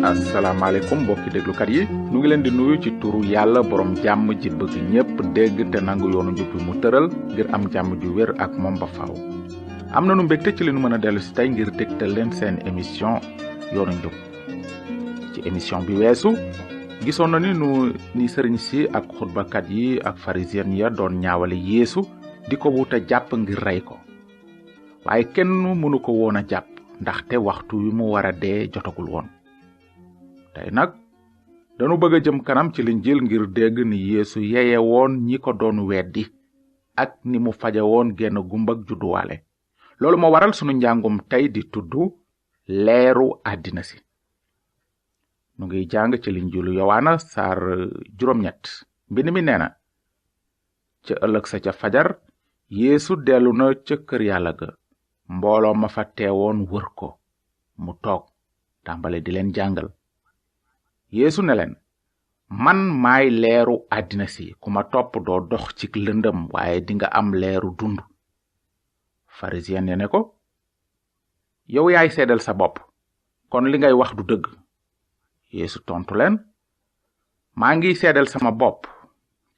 asalaamaaleykum mbokki déglukat yi nu ngi leen di nuyu ci turu yàlla borom jàmm ji bëgg ñépp dégg te nangu yoonu njub bi mu tëral ngir am jàmm ju wér ak moom ba faaw. am nanu mbégte ci li nu mën a dellu si tey ngir dégtal leen seen émission yoonu njub. ci émission bi weesu gisoon na ni sëriñ si ak xutbakat yi ak pharisien ya doon ñaawale yeesu di ko wuta jàpp ngir rey ko, waaye kenn mënu ko woon a jàpp ndaxte waxtu wi mu war a dee jotagul woon. tey nag dañu bëgg a jëm kanam ci linjiil ngir dégg ni yeesu yeye woon ñi ko doon weddi ak ni mu faje woon genn gumbag judduwaale. loolu moo waral sunu njàngum tey di tudd leeru àddina si. nu ngi jàng ci linjiilu yowaana saar 8. mbind mi nee na, ca ëllëg sa ca fajar yeesu dellu na ca kër yàlla ga. mbooloo ma fa teewoon wër ko mu toog tàmbale di leen jàngal. yeesu ne leen, man maay leeru àddina si, ku ma topp doo dox ci lëndëm waaye dinga am leeru dund. pharisien ya ne ko, yow yaay seedal sa bopp, kon li ngay wax du dëgg. yeesu tontu leen, maa ngi seedal sama bopp,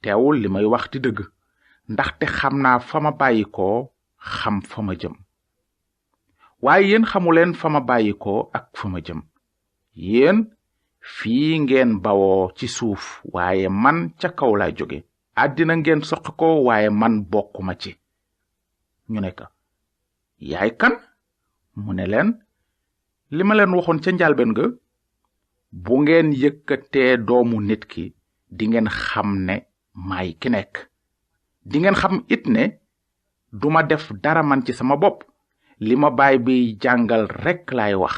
teewul li may wax di dëgg, ndaxte xam naa fa ma bàyyikoo xam fa ma jëm. waaye yéen xamuleen fa ma bàyyikoo ak fa ma jëm. yéen fii ngeen bawoo ci suuf, waaye man ca kaw laa jóge. àddina ngeen soqi ko, waaye man bokkuma ci. ñu ne ko, yaay kan? mu ne leen, li ma leen waxoon ca njalbeen ga, bu ngeen yëkkatee doomu nit ki dingeen xam ne maay ki nekk. dingeen xam it ne duma def dara man ci sama bopp, li ma baay bi jàngal rekk laay wax.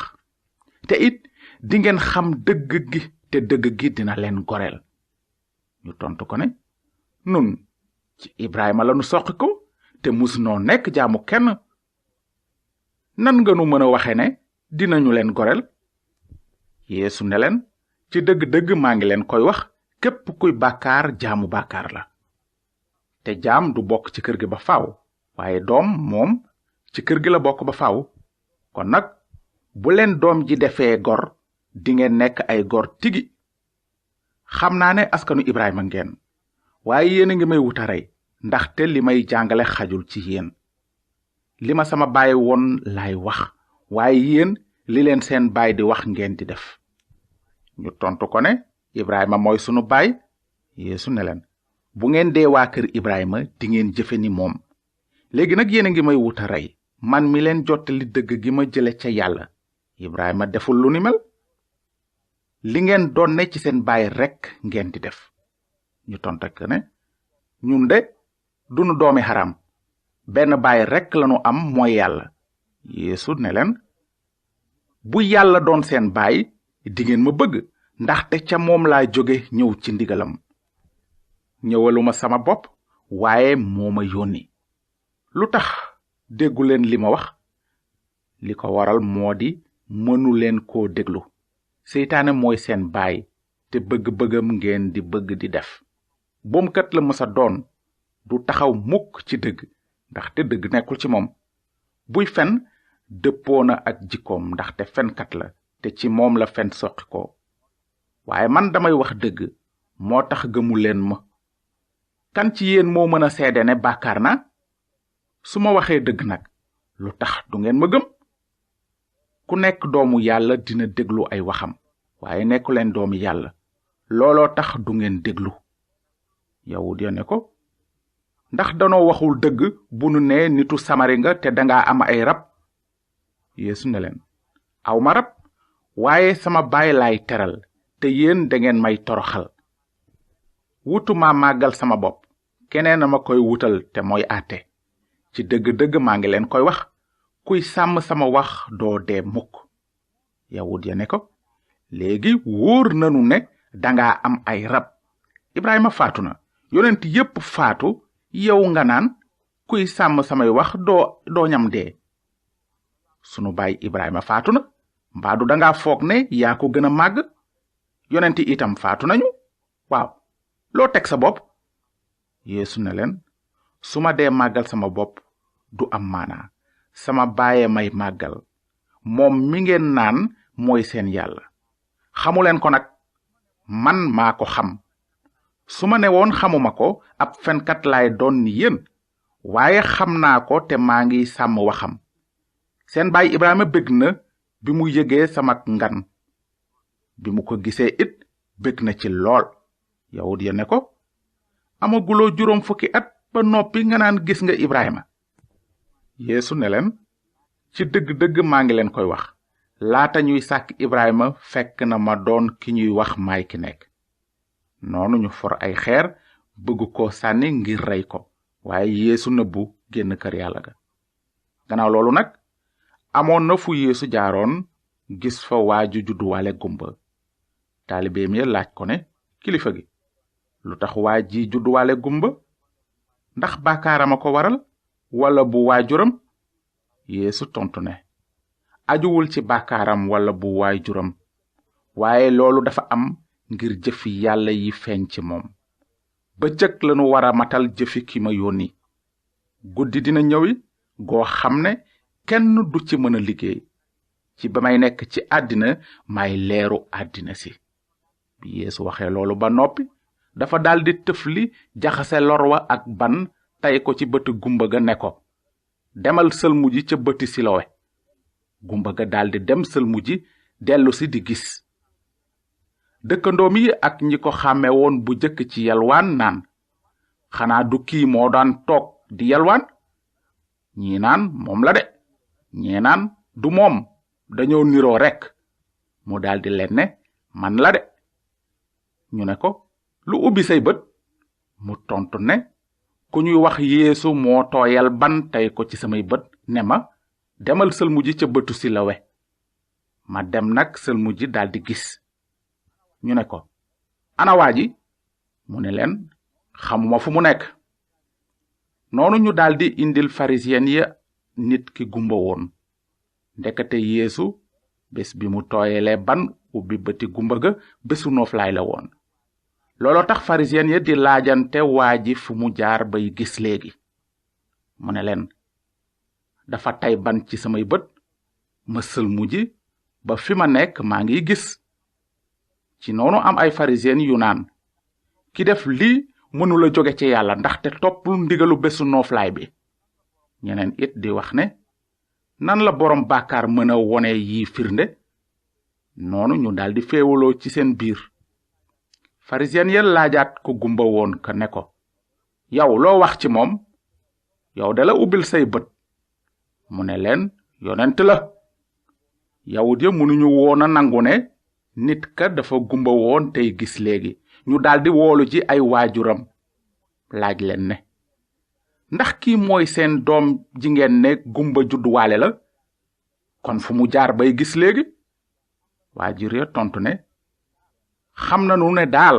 te it dingeen xam dëgg gi, te dëgg gi dina leen goreel. ñu tontu ko ne, nun ci Ibrahima lanu soqi ko, te musunoo nekk jaamu kenn. nan nga nu mën a waxe ne dinañu leen goreel? yeesu ne leen, ci dëgg-dëgg maa ngi leen koy wax, képp kuy bàkkaar jaamu bàkkaar la. te jaam du bokk ci kër gi ba faaw, waaye doom moom ci kër gi la bokk ba faaw. kon nag bu leen doom ji defee gor, dingeen nekk ay gor tigi. xam naa ne askanu Ibrahima ngeen, waaye yéen a ngi may wuta rey, ndaxte li may jàngale xajul ci yéen. li ma sama baay woon laay wax, waaye yéen li leen seen baay di wax ngeen di def. ñu tontu ko ne, Ibrahima mooy sunu baay. yeesu ne leen, bu ngeen dee waa kër Ibrahima dingeen jëfe ni moom. léegi nag yéen a ngi may wuta rey, man mi leen jottali dëgg gi ma jële ca yàlla. Ibrahima deful lu ni mel. li ngeen doon ne ci seen baay rekk ngeen di def. ñu tontu ko ne, ñun de dunu doomi xaram, benn baay rekk lanu am, mooy yàlla. yeesu ne leen, bu yàlla doon seen baay dingeen ma bëgg, ndaxte ca moom laa jóge ñëw ci ndigalam. ñëwaluma sama bopp, waaye moo ma yónni. lu tax déggu leen li ma wax? li ko waral moo di mënu leen koo déglu. seytaane mooy seen baay, te bëgg-bëggam ngeen di bëgg di def. boomkat la mësa doon, du taxaw mukk ci dëgg, ndaxte dëgg nekkul ci moom. buy fen dëppoona ak jikkoom, ndaxte fenkat la, te ci moom la fen soqi ko. waaye man damay wax dëgg, moo tax gëmu leen ma. kan ci yéen moo mën a seede ne bàkkaar na? su ma waxee dëgg nag, lu tax du ngeen ma gëm? ku nekk doomu yàlla dina déglu ay waxam, waaye nekku leen doomu yàlla, looloo tax du ngeen déglu. yawut ya ne ko, ndax danoo waxul dëgg bu nu ne nitu samari nga te danga am ay rab? yeesu ne leen, aw ma rab, waaye sama baay laay teral, te yéen dangeen may toroxal. wutuma màggal sama bopp, keneen a ma koy wutal, te mooy àtte. ci dëgg-dëgg maa ngi leen koy wax, kuy sàmm sama wax doo dee mukk. yawut ya ne ko, léegi wóor nanu ne danga am ay rab. Ibrahima faatu na, yonent yépp faatu, yow nga naan kuy sàmm samay wax doo ñam dee. sunu baay Ibrahima faatu na, mbaadu danga foog ne yaa ko gën a màgg? yonent itam faatu nañu. waaw, loo teg sa bopp? yeesu ne leen, su ma dee màggal sama bopp du am maanaa. sama baaye may màggal, moom mi ngeen naan mooy seen yàlla. xamuleen ko nag, man maa ko xam. su ma ne woon xamuma ko, ab fenkat laay doon ni yéen, waaye xam naa ko te maa ngi sàmm waxam. seen baay Ibrahima bég na bi mu yëgee sama ngan. bi mu ko gisee it bég na ci lool. yawut ya ne ko, amaguloo 4 fukki at ba noppi nga naan gis nga Ibrahima. Yeesu ne leen, ci dëgg-dëgg maa ngi leen koy wax, laata ñuy sàkk Ibrahima fekk na ma doon ki ñuy wax maay ki nekk. noonu ñu for ay xeer bëgg ko sànni ngir rey ko, waaye Yeesu nëbbu génn kër Yàlla ga. gannaaw loolu nag amoon na fu Yeesu jaaroon gis fa waaju judduwaale gumba. taalibeem ya laaj ko ne, kilifa gi, lu tax waa ji judduwaale gumba? ndax bàkkaaram a ko waral wala bu waajuram? Yeesu tontu ne, ajuwul ci bàkkaaram wala bu waajuram, waaye loolu dafa am ngir jëfi Yàlla yi feeñ ci moom. bëccëg lanu wara matal jëfi ki ma yónni. guddi dina ñëwi goo xam ne kenn du ci mën a liggéey. ci ba may nekk ci àddina may leeru àddina si. bi Yeesu waxee loolu ba noppi, dafa daldi tëfli jaxase lor wa ak ban tay ko ci bëti gumba ga ne ko, demal sëlmu ji ca bëti Silowe. gumba ga daldi dem sëlmu ji dellu si di gis. dëkkandoom yi ak ñi ko xàmme woon bu jëkk ci yalwaan naan, xanaa du kii moo daan toog di yalwaan? ñii naan moom la de, ñee naan du moom, dañoo niroo rekk. mu daldi leen ne, man la de. ñu ne ko, lu ubbi say bët? mu tontu ne, ku ñuy wax Yeesu moo tooyal ban tey ko ci samay bët ne ma, demal sëlmu ji ca bëtu Silowe. ma dem nag sëlmu ji daldi gis. ñu ne ko, ana waa ji? mu ne leen, xamuma fu mu nekk. noonu ñu daldi indil farisiyen ya nit ki gumba woon. ndekete Yeesu bés bi mu tooyalee ban ubbi bëti gumba ga bésu nooflaay la woon. looloo tax farisiyen ya di laajante waa ji fu mu jaar bay gis léegi. mu ne leen, dafa tay ban ci samay bët, ma sëlmu ji ba fi ma nekk maa ngi gis. ci noonu am ay farisiyen yu naan, ki def lii mënula jóge ci Yàlla ndaxte toppul ndigalu bésu nooflaay bi. ñeneen it di wax ne, nan la borom bàkkaar mën a wone yi firnde? noonu ñu daldi féewaloo ci seen biir. farisiyen ya laajaat ko gumba woon ka ne ko, yow loo wax ci moom? yow de la ubbil say bët. mu ne leen, yonent la. yawut ya mënuñu woon a nangu ne nit ka dafa gumba woon tey gis léegi. ñu daldi woolu ji ay waajuram laaj leen ne, ndax kii mooy seen doom ji ngeen ne gumba judduwaale la? kon fu mu jaar bay gis léegi? waajur ya tontu ne, xam nanu ne daal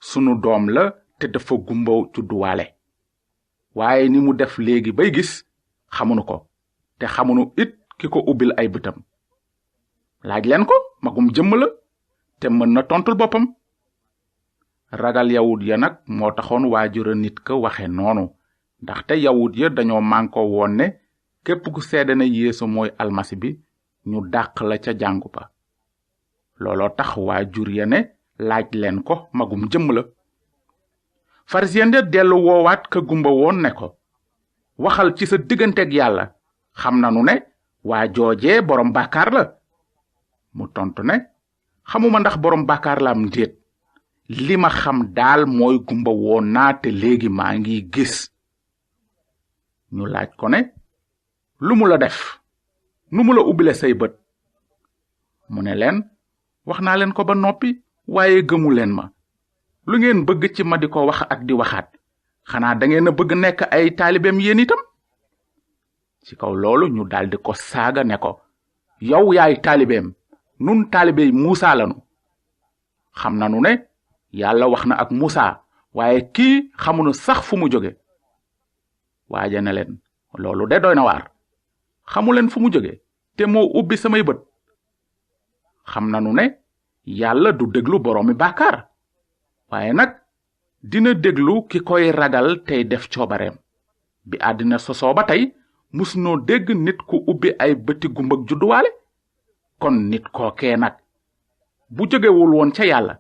sunu doom la te dafa gumba judduwaale, waaye ni mu def léegi bay gis xamunu ko, te xamunu it ki ko ubbil ay bëtam. laaj leen ko, magum jëmm la te mën na tontul boppam. ragal yawut ya nag moo taxoon waajura nit ka waxe noonu, ndaxte yawut ya dañoo mànko woon ne képp ku seede ne Yeesu mooy almasi bi ñu dàq la ca jàngu ba. looloo tax waajur ya ne laaj leen ko, magum jëmm la. farisiyen ya dellu woowaat ka gumba woon ne ko, waxal ci sa digganteeg Yàlla, xam nanu ne waa joojee borom bàkkaar la. mu tontu ne, xamuma ndax borom bàkkaar la am ndéet. li ma xam daal mooy gumba woon naa te léegi maa ngi gis. ñu laaj ko ne, lu mu la def? nu mu la ubbile say bët? mu ne leen, wax naa leen ko ba noppi, waaye gëmu leen ma. lu ngeen bëgg ci ma di ko wax ak di waxaat? xanaa dangeen a bëgg nekk ay taalibeem yéen itam? ci kaw loolu ñu daldi ko saaga ne ko, yow yaay taalibeem, nun taalibey Muusa lanu. xam nanu ne Yàlla wax na ak Muusa, waaye kii xamunu sax fu mu jóge. waaja ne leen, loolu de doy na waar. xamuleen fu mu jóge te moo ubbi samay bët. xam nanu ne Yàlla du déglu boroomi bàkkaar, waaye nag dina déglu ki koy ragal tey def coobareem. bi àddina sosoo ba tey musunoo dégg nit ku ubbi ay bëti gumbag judduwaale. kon nit kookee nag bu jógewul woon ca yàlla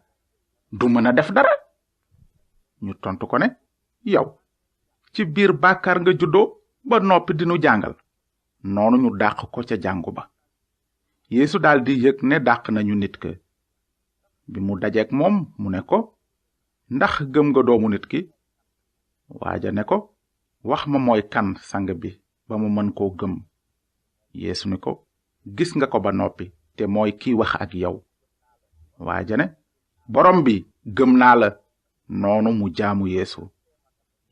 du mën a def dara. ñu tontu ko ne yow ci biir bàkkaar nga juddoo ba noppi dinu jàngal. noonu ñu dàq ko ca jàngu ba. Yeesu daldi yëg ne dàq nañu nit ka. bi mu dajeek moom mu ne ko ndax gëm nga doomu nit ki. waaja ne ko wax ma mooy kan sang bi ba mu mën koo gëm. Yeesu ne ko gis nga ko ba noppi te mooy kiy wax ak yow. waaja ne borom bi gëm naa la. noonu mu jaamu Yeesu.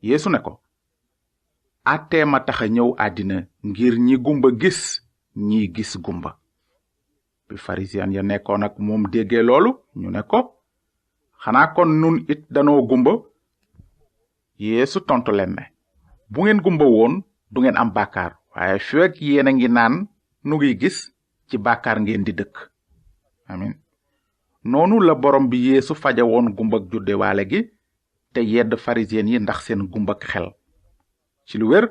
Yeesu ne ko àttee ma taxa ñëw àddina ngir ñi gumba gis ñi gis gumba. bi farisiyen ya nekkoon ak moom déggee loolu ñu ne ko xanaa kon nun it danoo gumba. Yeesu tontu leen ne bu ngeen gumba woon du ngeen am bàkkaar waaye fekk yéen a ngi naan nu ngi gis ci bàkkaar ngeen di dëkk. amin. noonu la borom bi Yeesu faje woon gumbak juddewaale gi te yedd farisiyen yi ndax seen gumbak xel. ci lu wér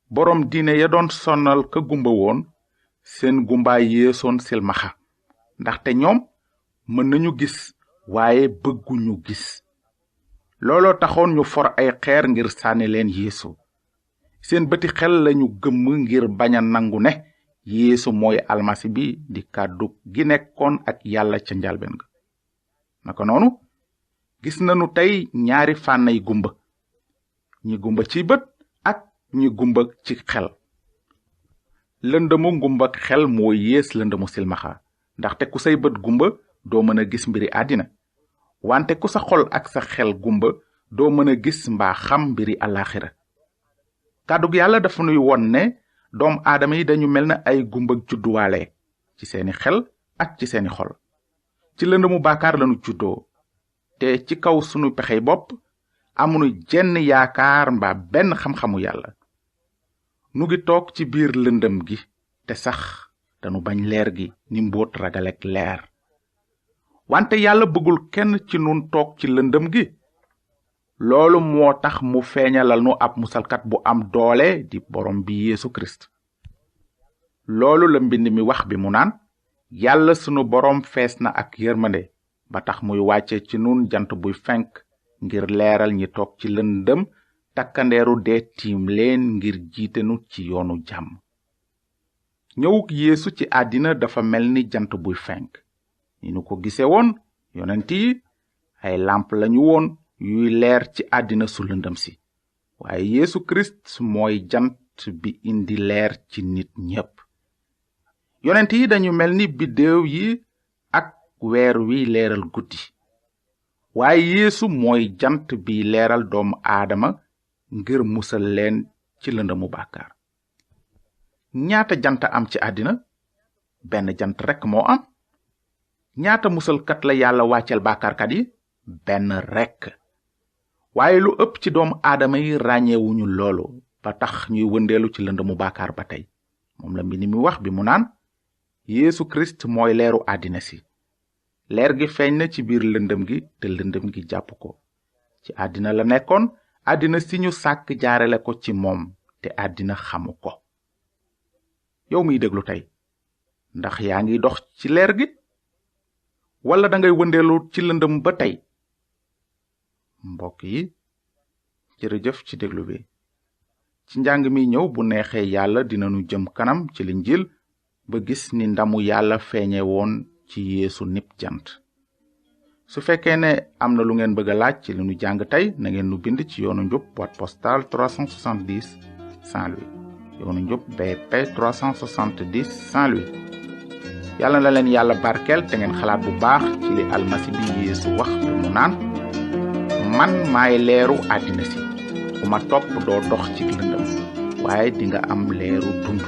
borom diine ya doon sonal ka gumba woon seen gumbaay yeesoon silmaxa ndaxte ñoom mën nañu gis waaye bëgguñu gis. looloo taxoon ñu for ay xeer ngir sànni leen Yeesu. seen bëti xel lañu gëmm ngir bañ a nangu ne Yeesu mooy almasi bi di kàddu gi nekkoon ak yàlla ca njalbeen ga. naka noonu gis nañu tey ñaari fànnay gumba ñi gumba ci bët ak ñi gumba ci xel. lëndëmu gumbak xel moo yées lëndëmu silmaxa ndaxte ku say bët gumba doo mën a gis mbiri àddina wante ku sa xol ak sa xel gumba doo mën a gis mbaa xam mbiri àllaaxira. kàddug yàlla dafa nuy won ne doom aadama yi dañu mel na ay gumbak judduwaale ci seeni xel ak ci seeni xol. ci lëndëmu bàkkaar lanu juddoo te ci kaw sunu pexey bopp amunu jenn yaakaar mbaa benn xam-xamu yàlla. nu ngi toog ci biir lëndëm gi te sax danu bañ leer gi ni mbóot ragalek leer. wante yàlla bëggul kenn ci nun toog ci lëndëm gi. loolu moo tax mu feeñalal nu ab musalkat bu am doole di borom bi Yeesu Kirist. loolu la mbind mi wax bi mu naan yàlla sunu borom fees na ak yërmande ba tax muy wàcce ci nun jant buy fenk ngir leeral ñi toog ci lëndëm takkandeeru dee tiim leen ngir jiitenu ci yoonu jàmm. ñëwuk Yeesu ci àddina dafa mel ni jant buy fenk. ni nu ko gise woon yonent yi ay làmp lañu woon yuy leer ci àddina su lëndëm si. waaye Yeesu Kirist mooy jant bi indi leer ci nit ñépp. yonent yi dañu mel ni biddéew yi ak weer wi leeral guddi. waaye Yeesu mooy jant bi leeral doomu aadama ngir musal leen ci lëndëmu bàkkaar. ñaata jant am ci àddina? benn jant rekk moo am. ñaata musalkat la yàlla wàcceel bàkkaarkat yi? benn rekk. waaye lu ëpp ci doomu aadama yi ràññeewuñu loolu ba tax ñuy wëndeelu ci lëndëmu bàkkaar ba tey. moom la mbind mi wax bi mu naan Yeesu Kirist mooy leeru àddina si. leer gi feeñ na ci biir lëndëm gi te lëndëm gi jàpp ko. ci àddina la nekkoon àddina si ñu sàkk jaarale ko ci moom te àddina xamu ko. yow miy déglu tey ndax yaa ngi dox ci leer gi wala dangay wëndeelu ci lëndëm ba tey? mbokk yi jërëjëf ci déglu bi. ci njàng mi ñëw bu neexee yàlla dinanu jëm kanam ci Linjiil ba gis ni ndamu yàlla feeñe woon ci Yeesu nib jant. su fekkee ne am na lu ngeen bëgg a laaj ci li nu jàng tey na ngeen nu bind ci yoonu njub boîte postale 370 Saint-Louis. yoonu njub BP 370 Saint-Louis. yàlla na leen yàlla barkeel te ngeen xalaat bu baax ci li almasi bi Yeesu wax bi mu naan man maay leeru àddina si ku ma topp doo dox ci lëndëm waaye dinga am leeru dund.